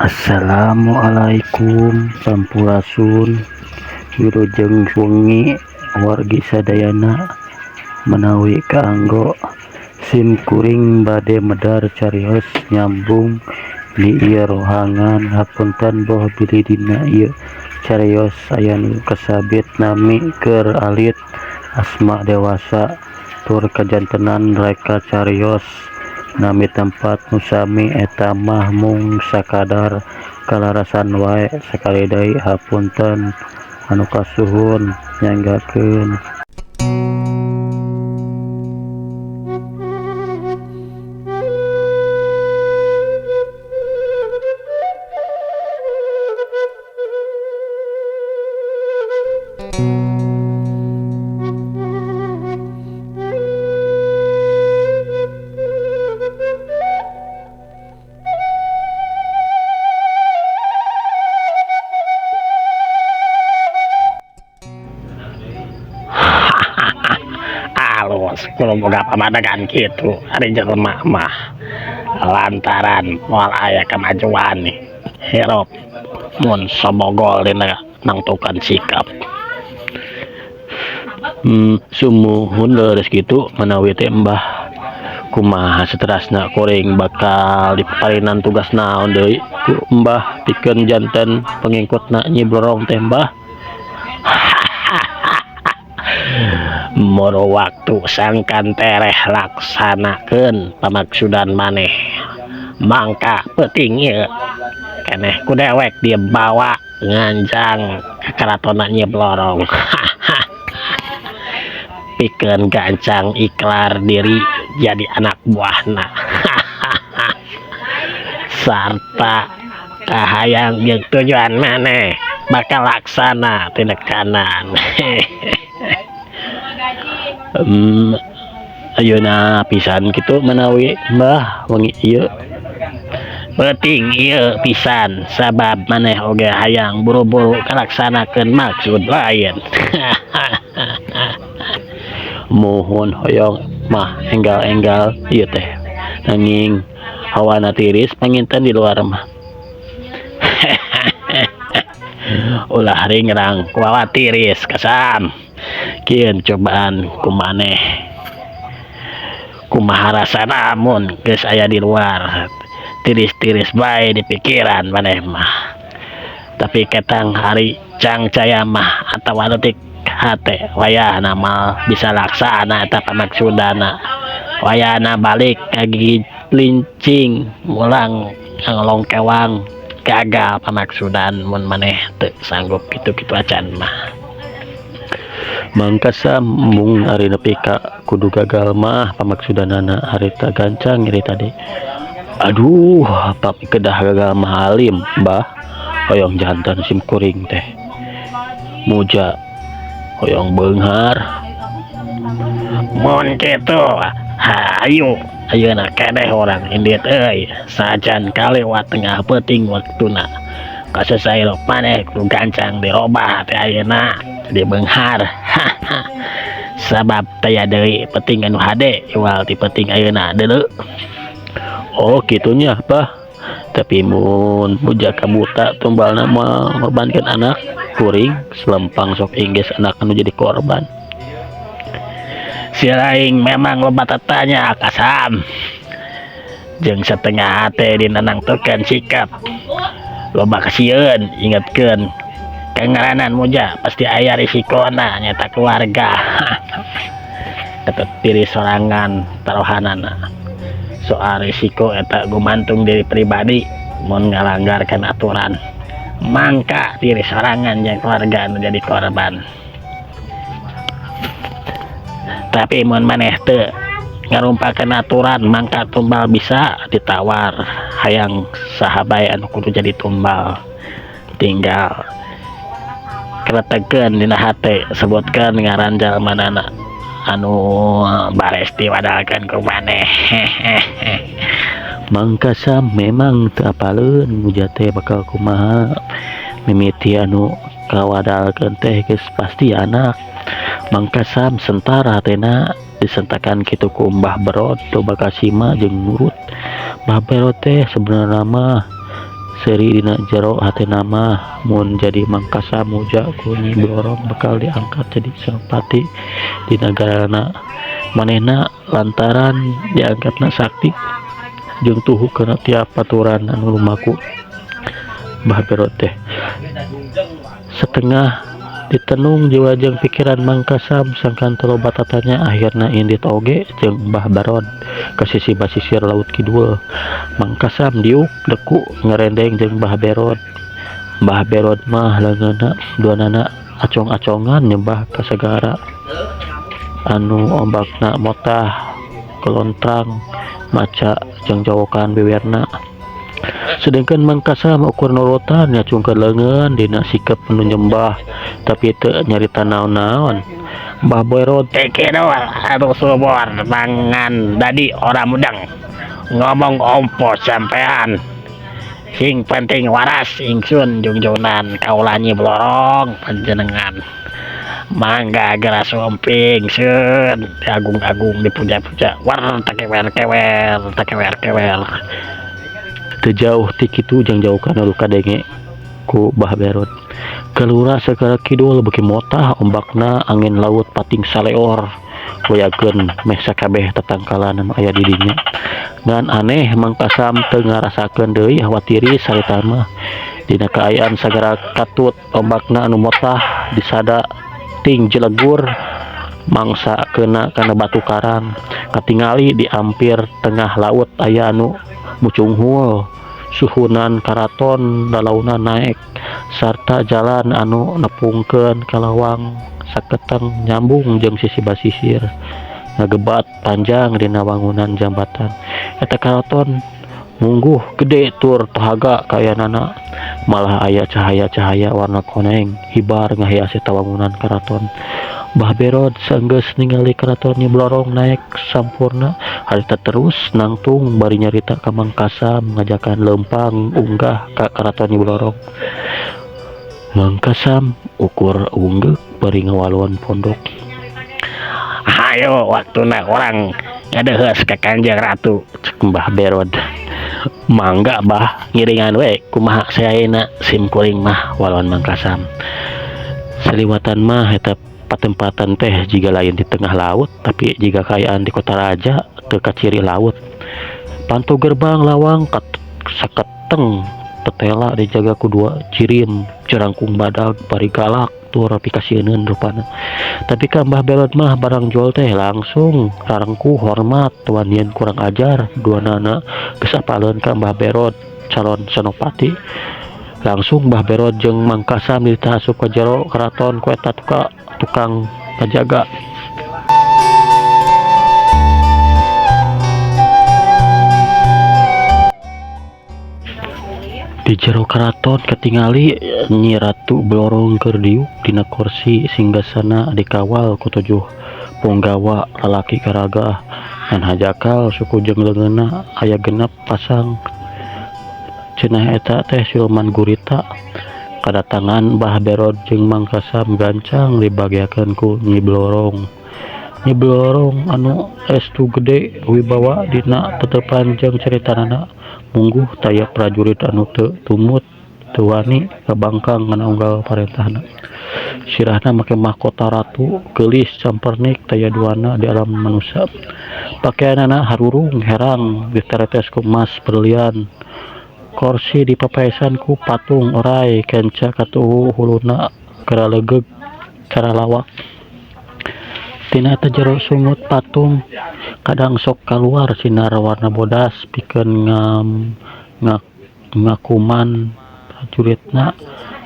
Assalamualaikum sampurasun wilujeng wengi wargi sadayana menawi kaanggo sim kuring bade medar carios nyambung di ieu rohangan hapunten boh bilih dina ieu carios aya nu kasabit nami keur alit asma dewasa tur kajantenan reka carios nami tempat nu sami eta mah mung sakadar kalarasan wae sakali deui hapunten anu kasuhun nyanggakeun. Alus kudu boga pamadegan kitu ari jelema mah lantaran moal aya kamajuan hirup mun sobogol dina nangtukeun sikap. Sumuhun leres kitu manawi teh Mbah kumaha saterasna kuring bakal dipaparinan tugas naon deui ku Mbah pikeun janten pengikutna Nyi Blorong teh Mbah. Moro waktu sangkan tereh laksanakeun pamaksudan maneh mangka peuting ieu keneh ku dewek dibawa nganjang ka karatonna Nyi Blorong. Pikeun gancang ikrar diri jadi anak buahna. Sarta kahayang jeung tujuan maneh bakal laksana tinekanan. Ayeuna pisan kitu manawi Mbah wengi ieu. Peuting ieu pisan sabab maneh oge hayang buru-buru kalaksanakeun maksud lain. Muhun hoyong mah enggal-enggal ieu teh nanging hawana tiris panginten di luar mah. Ulah ringrang kuawa tiris kasam. Kieun cobaan ku maneh kumaha rasana mun geus aya di luar tiris-tiris bae di pikiran maneh mah. Tapi ketang hari cangcaya mah atawa leutik hate wayahna mah bisa laksana eta pamaksudana. Wayahna balik ka gigi lincing mulang ngalongkewang gagal pamaksudan mun maneh teu sanggup kitu-kitu acan mah. Mangkasa mung ari nepi ka kudu gagal mah pamaksudanana harita gancang iri tadi. Aduh, pami kedah gagal mah alim, Mbah. Hoyong jantan sim kuring teh. Muja hoyong beunghar. Mun kitu, hayu ayeuna keneh urang indit euy. Sajan kaliwat tengah peuting waktuna. Kasusah maneh kudu gancang dirobah teh ayeuna jadi beunghar. Sabab taya deui peuting anu hade iwal ti peuting ayeuna deuleu. Oh kitunya Bah. Tapi mun muja kabuta tumbalna mah ngorbankeun anak kuring selempang sok ingges anak anu jadi korban. Si laing memang loba tatanya kasam. Jeung setengah hate dina nangtukeun sikap. Loba kasieun ingetkeun kangaranan muja pasti aya risikona nyata keluarga. Tetep diri sorangan taruhanana. Soal risiko eta gumantung diri pribadi mun ngalanggarkeun aturan mangka diri sorangan jeung keluarga anu jadi korban. Tapi mun maneh teu ngarumpakeun aturan mangka tumbal bisa ditawar hayang saha bae anu kudu jadi tumbal. Tinggal kretekeun dina hate sebutkeun ngaran jalmanana anu bares diwadalkeun ku maneh. Mangkasa memang teu apaleun muja teh bakal kumaha mimiti anu kawadalkeun teh geus pasti anak. Mangkasam sentara tena disentakan kitu ku Mbah Berot teu bakal sima jeung nurut. Mbah Berot teh sebenarna mah Seuri dina jero hatena mah mun jadi Mang Kasam muja ku Nyi Blorong bakal diangkat jadi senopati di nagarana manehna lantaran diangkatna sakti jeung tuhu kana tiap aturan anu lumaku Mbah Berod teh. Satengah ditenung jiwa jeung pikiran Mang Kasam sangkan teu loba tatanya akhirna indit oge jeung Mbah Barod ka sisi basisir laut kidul. Mang Kasam diuk deku ngarendeng jeung Mbah Berod. Mbah Berod mah leungeunna duanana acong-acongan nyembah ka sagara anu ombakna motah kelontrang maca jeung jawokan bewerna. Sedengkeun Mang Kasam ukur nurutan ngacungkeun leungeun dina sikep nu nyembah tapi teu nyarita naon-naon. Mbah Berod teh kidul anu subur mangan dadi ora mudeng ngomong ompo sampean sing penting waras ingsun jungjunan kaula Nyi Blorong panjenengan mangga geura sumping seun diagung-agung dipuja-puja war takewer-kewer takewer-kewer. Teu jauh ti kitu jang jauh kana nu kadenge ku Mbah Berod. Kalura sagara kidul beuki motah ombakna angin laut pating saleor goyakeun meh sakabeh tatangkalan anu aya di dinya. Ngan aneh Mang Kasam teu ngarasakeun deui hawatiri sarita mah dina kaayaan sagara katut ombakna anu motah disada ting jelegur mangsa keuna kana batu karang katingali di ampir tengah laut aya anu mucunghul suhunan karaton lalauna naek sarta jalan anu nepungkeun ka lawang saketeng nyambung jeung sisi basisir ngagebat panjang dina wangunan jambatan eta karaton mungguh gede tur tohaga kaayaanana malah aya cahaya-cahaya warna koneng hibar ngahias eta wangunan karaton. Mbah Berod saenggeus ningali karaton Nyi Blorong naek sampurna harita terus nangtung bari nyarita ka Mang Kasam ngajakan leumpang unggah ka karaton Nyi Blorong. Mang Kasam ukur unggeuk bari ngawaluan pondok. Hayo waktuna urang ngadeuheus ka Kanjeng Ratu cek Mbah Berod. Mangga bah ngiringan we kumaha saena sim kuring mah waluan Mang Kasam. Saliwatan mah eta patempatan teh jiga lain di tengah laut tapi jiga kaayaan di kota raja teu kaciri laut. Pantu gerbang lawang saketeng tetela dijaga ku dua jirim jerangkung badag bari galak tur pikasieuneun rupana. Tapi ka Mbah Berod mah barang jual teh langsung rarengku hormat tuan yen kurang ajar duanana geus apaleun ka Mbah Berod calon senopati. Langsung Mbah Berod jeung Mang Kasam ditah asup ka jero karaton ku eta tukang ngajaga. Di jero karaton katingali Nyi Ratu Blorong keur diuk dina kursi singgasana dikawal ku tujuh punggawa lalaki garagah ngan hajakal suku jeung leungeunna aya genep pasang. Cenah eta teh siluman gurita. Kadatangan Mbah Berod jeung Mang Kasam gancang dibageakeun ku Nyi Blorong. Nyi Blorong anu estu gede wibawa dina tetepan jeung caritanana mungguh taya prajurit anu teu tumut teu wani kabangkang ngana unggal parentahna. Sirahna make mahkota ratu geulis campernik taya duana di alam manusia. Pakeanana harurung herang diteretes ku emas berlian. Korsi dipapaesan ku patung orai kenca katuhu huluna karalegeug karalawak. Tina eta jero sungut patung kadang sok kaluar sinar warna bodas pikeun ngakuman prajuritna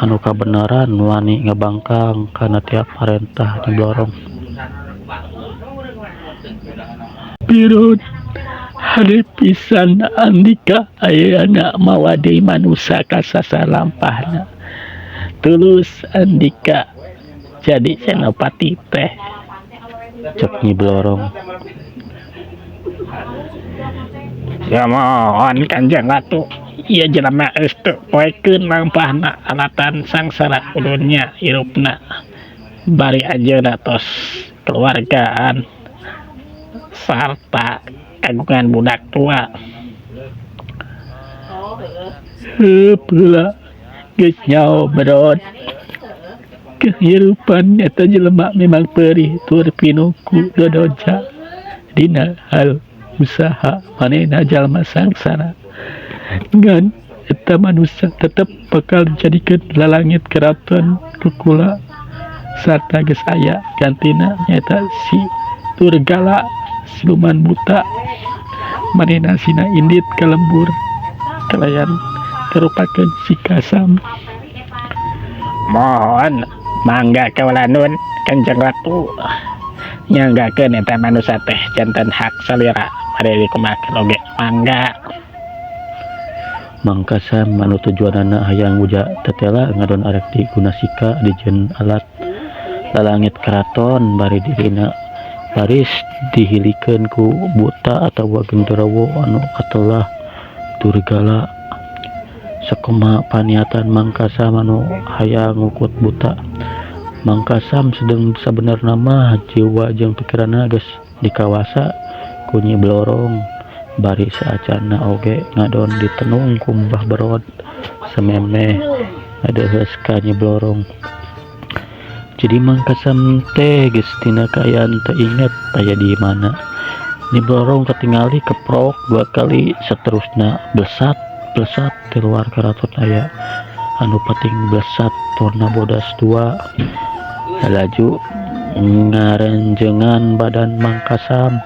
anu kabeneran wani ngabangkang kana tiap parentah Nyi Blorong. Birut hade pisan andika ayeuna mawa deui manusa ka sasalampahna. Tulus andika jadi senopati teh cek Nyi Blorong. Ya mohon Kanjeng Ratu ieu jelema geus teu poekeun lampahna alatan sangsara dunya hirupna bari anjeunna tos keluargaan sarta kagungan budak tua. Heup heula geus nyaho Berod. Kehirupan eta jelema memang perih tur pinuh ku dodoja dina hal usaha manehna jalma sangsara. Ngan eta manusa tetep bakal dijadikeun lalangit keraton ku kula sarta geus aya gantina nyaeta si Turgala siluman buta. Manehna sina indit ka lembur kalayan karupakeun si Kasam. Mohon mangga kaula nun Kanjeng Ratu nyanggakeun eta manusa teh janten hak salira bade dikumahakeun oge mangga. Mang Kasam anu tujuanana hayang muja tetela ngadon arek digunasika dijieun alat lalangit keraton bari dirina baris dihilikeun ku buta atawa genderuwo anu katelah Turgala. Sakumaha paniatan Mang Kasam anu hayang ngukut buta. Mang Kasam sedeng sabenerna mah jiwa jeung pikiranna geus dikawasa ku Nyi Blorong bari saacanna oge ngadon ditenung ku Mbah Berod samemeh ngadeuheus ka Nyi Blorong. Jadi Mang Kasam teh geus tina kaayaan teu inget aya di mana. Nyi Blorong katingali keprok dua kali saterusna blesat blesat di luar karaton aya anu pating blesat warna bodas dua laju ngarenjengan badan Mang Kasam.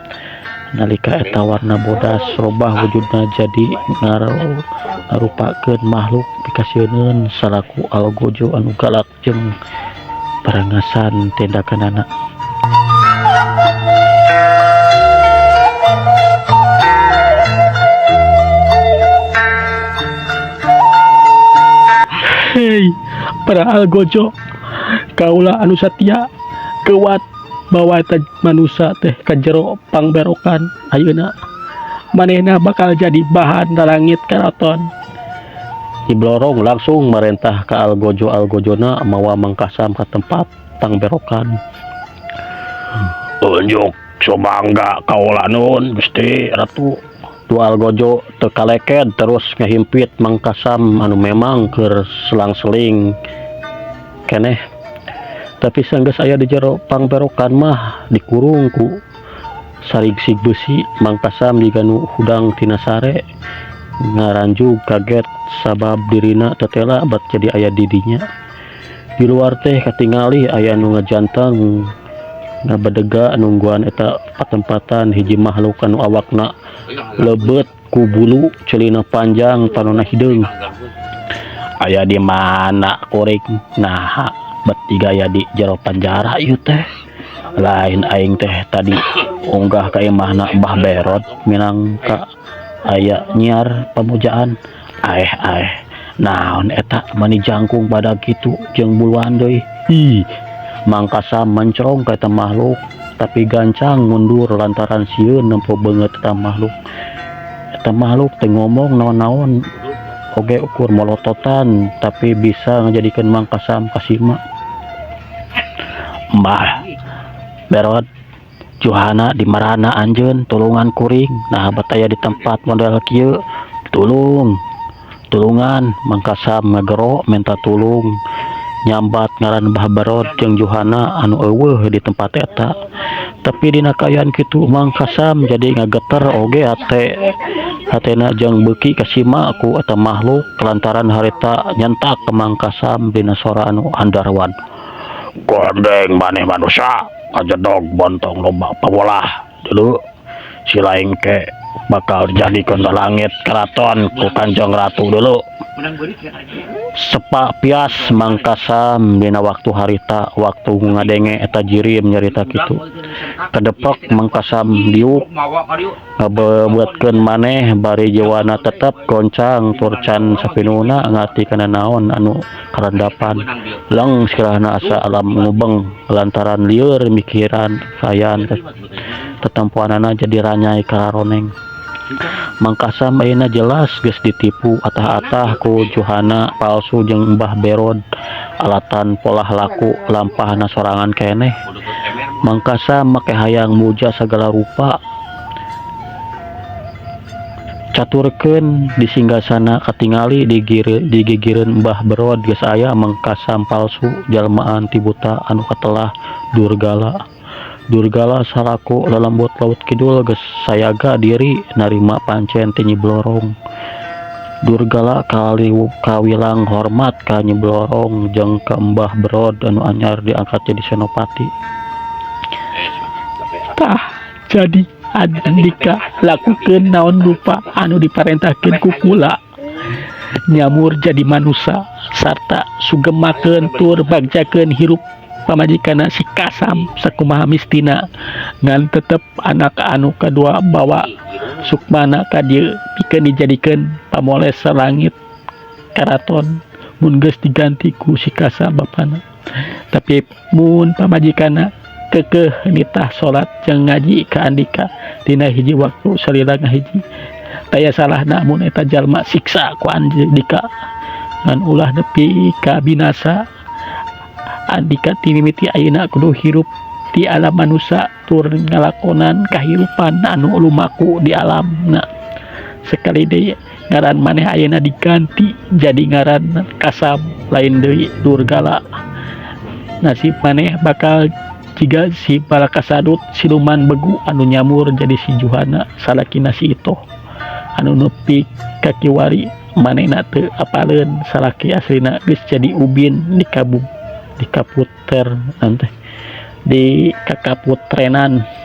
Nalika eta warna bodas robah wujudna jadi ngarupakeun makhluk pikasieun salaku algojo anu galak jeung parangasan tindakanana. Hei para algojo, kaula anu satia kewat bawa eta manusa teh ka jero pangberokan ayeuna manehna bakal jadi bahan lalangit karaton. Nyi Blorong langsung marentah ka algojo algojona mawa Mang Kasam ka tempat pangberokan. Unjuk sumangga kaula nun Gusti Ratu. Dua algojo teu kaleked terus ngahimpit Mang Kasam anu memang keur selang-seling keneh. Tapi sanggeus aya di jero pangberokan mah dikurung ku sarigsig besi. Mang Kasam jiga nu hudang tina sare ngaranjug kaget sabab dirina tetela bat jadi aya di dinya. Di luar teh katingali aya nu ngajantang ngabedega nungguan eta patempatan hiji makhluk anu awakna leubet ku bulu celina panjang panona hideung. Aya di mana kuring naha bet digaya di jero panjara ieu teh. Lain aing teh tadi unggah ka imahna Mbah Berod minangka aya nyiar pamujaan. Aeh aeh naon eta mani jangkung pada kitu jeung buluan deui. Ih, Mang Kasam mencerong ka eta makhluk tapi gancang mundur lantaran sieun nempo beungeut eta makhluk. Eta makhluk teu ngomong naon-naon oge ukur molototan tapi bisa ngajadikeun Mang Kasam kasima. Mbah Berod Johana di marana anjeun tulungan kuring nah bat aya di tempat model kieu tulung tulungan. Mang Kasam ngagero minta tulung nyambat ngaran Mbah Berod jeung Johana anu eueuh di tempat eta. Tapi dina kaayaan kitu Mang Kasam jadi ngageter oge hate hatena jeung beuki kasima ku eta makhluk lantaran harita nyentak ke Mang Kasam dina sora anu handarwan. Gondeng maneh manusia ngajedog bontong loba pawolah dulu si laing ke bakal dijadikeun langit keraton ku Kanjeng Ratu dulu. Sepak pias Mang Kasam dina waktu harita waktu ngadenge eta jirim nyarita kitu. Kedepek Mang Kasam diuk ngabebuatkeun maneh bari jiwana tetep goncang tur can sapinuna ngarti kana naon anu karandapan. Leng sirahna asa alam ngubeng lantaran lieur mikiran kaayaan tetempoanana jadi ranyai kararoneng. Mang Kasam ayeuna jelas geus ditipu atah-atah ku Johana palsu jeung Mbah Berod alatan polah laku lampahna sorangan keneh. Mang Kasam make hayang muja sagala rupa. Caturkeun di singgasana katingali di gigireun Mbah Berod geus aya Mang Kasam palsu jalmaan ti buta anu katelah Durgala. Durgala salaku lelembut laut kidul geus sayaga diri narima pancen ti Nyi Blorong. Durgala kawilang hormat ka Nyi Blorong jeung ka Mbah Berod anu anyar diangkat jadi senopati. Tah jadi Andika lakukeun naon rupa anu diparentahkeun ku kula nyamur jadi manusa sarta sugemakeun tur bagjakeun hirup pamajikanna si Kasam sakumaha mistina ngan tetep anak anu kadua bawa sukmana ka dieu pikeun dijadikeun pamoles salangit karaton mun geus diganti ku si Kasam bapana tapi mun pamajikanna kekeh nitah salat jeung ngaji ka Andika dina hiji waktu salila ngahiji taya salahna mun eta jalma siksa ku Andika ngan ulah nepi ka binasa Andika ti mimiti ayeuna kudu hirup di alam manusa tur ngalakonan kahirupan anu lumaku di alamna sekali deui ngaran maneh ayeuna diganti jadi ngaran Kasam lain deui Durgala nasib maneh bakal jiga si Balakasadut siluman begu anu nyamur jadi si Juhana salakina si Itoh anu nepi ka kiwari manehna teu apaleun salaki aslina geus jadi ubin di kaputer teh di kakaputrenan.